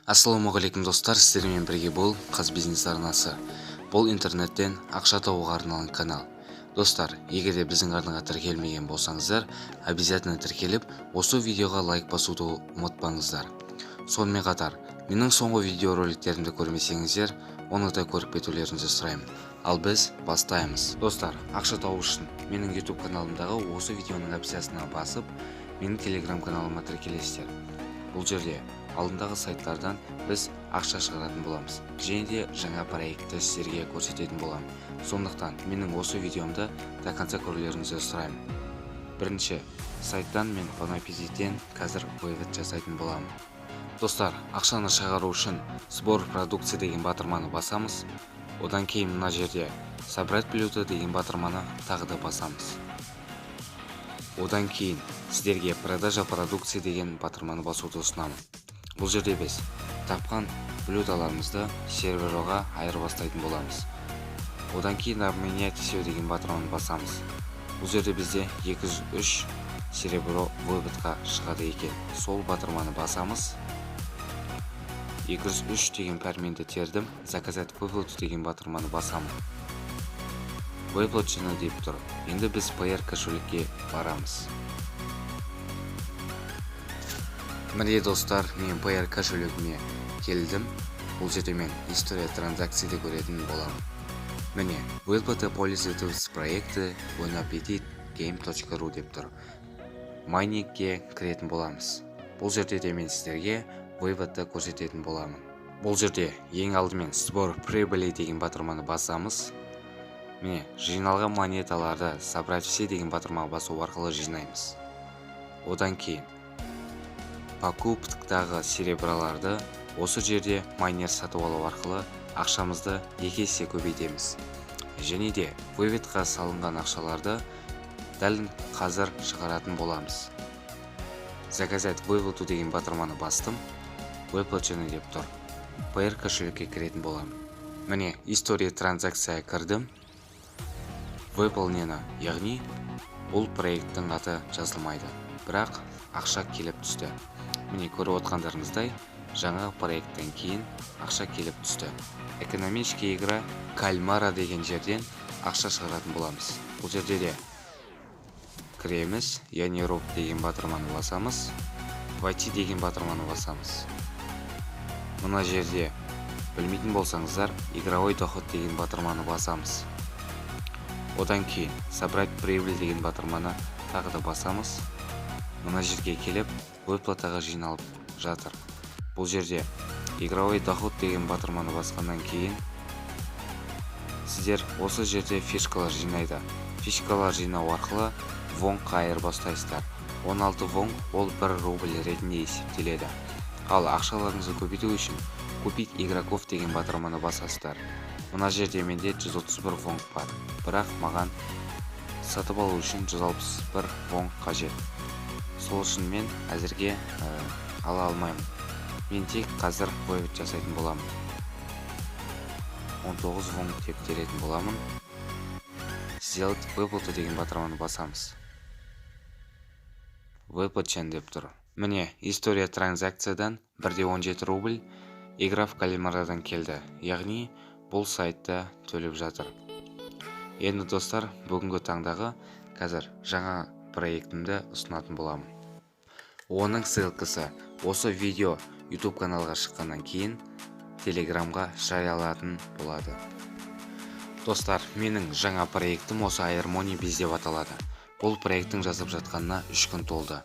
Ассалаумағалейкум, достар! Сіздермен бірге бұл Қазбизнес арнасы. Бұл интернеттен ақша табуға арналған канал. Достар, егер де біздің арнаға тіркелмеген болсаңыздар, обязательно тіркеліп, осы видеоға лайк басуды ұмытпаңыздар. Сонымен қатар менің соңғы видеороликтерімді көрмесеңіздер, оны да көріп кетулеріңізді сұраймын. Ал біз бастаймыз. Достар, ақша табу үшін менің YouTube каналымдағы осы видеоның опциясына басып, менің телеграм каналыма тіркелесіздер. Бұл жерде алдындағы сайттардан біз ақша шығаратын боламыз және де жаңа проектті сіздерге көрсететін боламын. Сондықтан менің осы видеомды до конца көрулеріңізді сұраймын. Бірінші сайттан мен Bon Appetit'тен қазір вывод жасайтын боламын. Достар, ақшаны шығару үшін «Сбор продукции» деген батырманы басамыз. Одан кейін мына жерде «Собрать блюдо» деген батырманы тағы да басамыз. Одан кейін сіздерге «Продажа продукции» деген батырманы басуды ұсынамын. Бұл жерде біз тапқан блюдоларымызды сереброға айырбастайтын боламыз. Одан кейін «Обменять все» деген батырманы басамыз. Бұл жерде бізде 203 серебро выводқа шығады екен. Сол батырманы басамыз. 203 деген пәрменді тердім. «Заказать выплату» деген батырманы басамын. «Выплачено» деп тұр. Енді біз Payeer кошелекке барамыз. Міне, достар, мен Payeer кошелегіме келдім. Бұл жерде мен история транзакцияды көретін боламын. Міне, «Выплата пользователей проекта bonappetit game.ru» деп тұр. Майнингке кіретін боламыз. Бұл жерде де мен сіздерге выводты көрсететін боламын. Бұл жерде ең алдымен «Сбор прибыли» деген батырманы басамыз. Міне, жиналған монеталарды «Собрать все» деген батырмаға басу арқылы жинаймыз. Одан кейін покупкадағы сереброларды осы жерде майнер сатып алу арқылы ақшамызды екі есе көбейтеміз және де выводқа салынған ақшаларды дәл қазір шығаратын боламыз. «Заказать выплату» деген батырманы бастым. «Выплачено» деп тұр. Payeer кошелекке кіретін боламын. Міне, история транзакция кірдім. «Выполнено», яғни бұл проекттің аты жазылмайды, бірақ ақша келіп түсті. Міне, көріп отқандарыңыздай, жаңа проекттен кейін ақша келіп түсті. Экономическая игра кальмара деген жерден ақша шығаратын боламыз. Бұл жерде де кіреміз. «Я не робот» деген батырманы басамыз. «Войти» деген батырманы басамыз. Мына жерде білмейтін болсаңыздар, «Игровой доход» деген батырманы басамыз. Одан кейін «Собрать прибыль» деген батырманы тағы да басамыз. Мына жерге келіп, выплатаға жиналып жатыр. Бұл жерде «Игровой доход» деген батырманы басқаннан кейін сіздер осы жерде фишкалар жинайды. Фишкалар жинау арқылы вонгқа айырбастайсыздар. 16 вонг ол 1 рубль ретінде есептеледі. Ал ақшаларыңызды көбейту үшін «Купить игроков» деген батырманы басасыздар. Мына жерде менде 131 вонг бар, бірақ маған сатып алу үшін 161 вонг қажет. Сол үшін мен әзірге ала алмаймын. Мен тек қазір вывод жасайтын боламын. 19 вонг деп теретін боламын. «Сделать выплату» деген батырманы басамыз. «Выплачен» деп тұр. Міне, история транзакциядан 1,17 рубль игра в кальмарадан келді, яғни бұл сайтта төлеп жатыр. Енді, достар, бүгінгі таңдағы қазір жаңа проектімді ұсынатын боламын. Оның ссылкасы осы видео YouTube каналға шыққаннан кейін телеграмға жарияланатын болады. Достар, менің жаңа проектім осы Airmoney Biz деп аталады. Бұл проекттің жасап жатқанына 3 күн толды.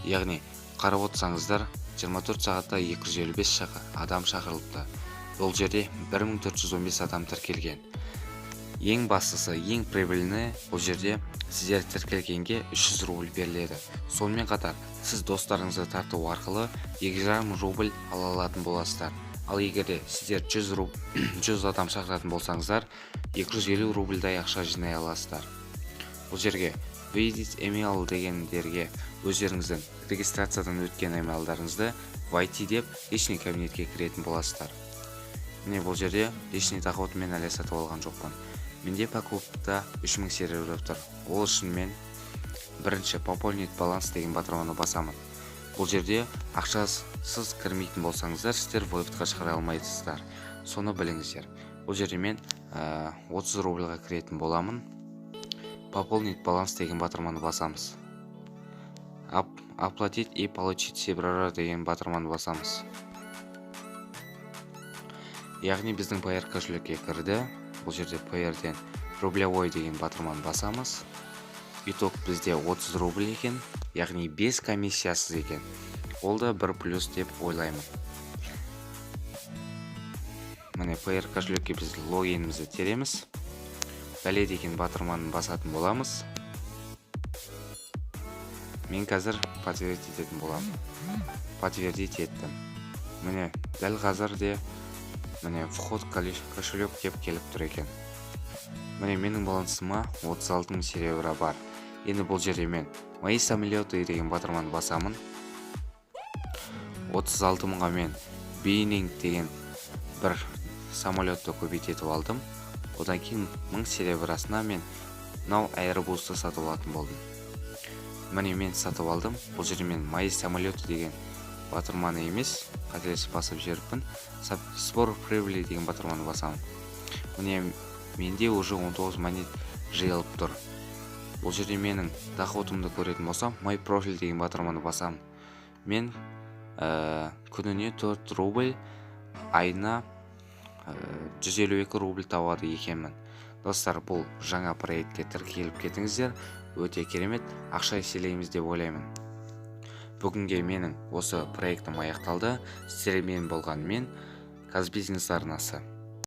Яғни қарап отырсаңыздар, 24 сағатта 255 адам шақырылыпты. Бұл жерде 1415 адам тіркелген. Ең бастысы, ең прибыльный, бұл жерде сіздер тіркелгенге 300 рубль беріледі. Сонымен қатар сіз достарыңызды тарту арқылы 2,5 рубль ала алатын боласыздар. Ал егер де сіздер 100 адам шақыратын болсаңыздар, 250 рубльдай ақша жинай аласыздар. Бұл жерге «Введите email» дегендерге өздеріңіздің регистрациядан өткен емейлдарыңызды «Войти» деп, личный кабинетке кіретін боласыздар. Міне, бұл жерде личный доход мен әлі сатып алған жоқпын. Менде покупта 3000 серебро тұр. Ол үшін мен бірінші «Пополнить баланс» деген батырманы басамын. Бұл жерде ақшасыз кірмейтін болсаңыздар, сіздер выводқа шығара алмайсыздар, соны біліңіздер. Бұл жерде мен 30 рубльға кіретін боламын. «Пополнить баланс» деген батырманы басамыз. «Оплатить и получить серебро» деген батырманы басамыз. Яғни біздің Payeer кошелекке кірді. Бұл жерде Payeerден «Рублевой» деген батырманы басамыз. Итог бізде 30 рубль екен, яғни без комиссиясыз екен. Ол да бір плюс деп ойлаймын. Міне, Payeer кошелекке біз логинімізді тереміз. «Далее» деген батырманы басатын боламыз. Мен қазір подтвердить ететін боламын. Подтвердить еттім. Міне, дәл қазір де, міне, «Вход кошелек» деп келіп тұр екен. Міне, менің балансыма 36 мың серебра бар. Енді бұл жерде мен «Мои самолеты» деген батырманы басамын. 36 мыңға мен Боинг деген бір самолетті көбейтетіп алдым. Одан кейін 1000 серебрасына мен мынау Airbus'ты сатып алатын болдым. Міне, мен сатып алдым. Бұл жерде мен «Мои самолеты» деген батырманы емес, қателесіп басып жіберіппін. «Сбор прибыли» деген батырманы басамын. Міне, менде уже 19 монет жиылып тұр. Бұл жерде менің доходымды көретін болсам, «Мой профиль» деген батырманы басамын. Мен күніне 4 рубль, айына 152 рубль табады екенмін. Достар, бұл жаңа проектке тіркеліп кетіңіздер, өте керемет ақша еселейміз деп ойлаймын. Бүгінге менің осы проектім аяқталды. Сіздермен болған мен, Казбизнес арнасы.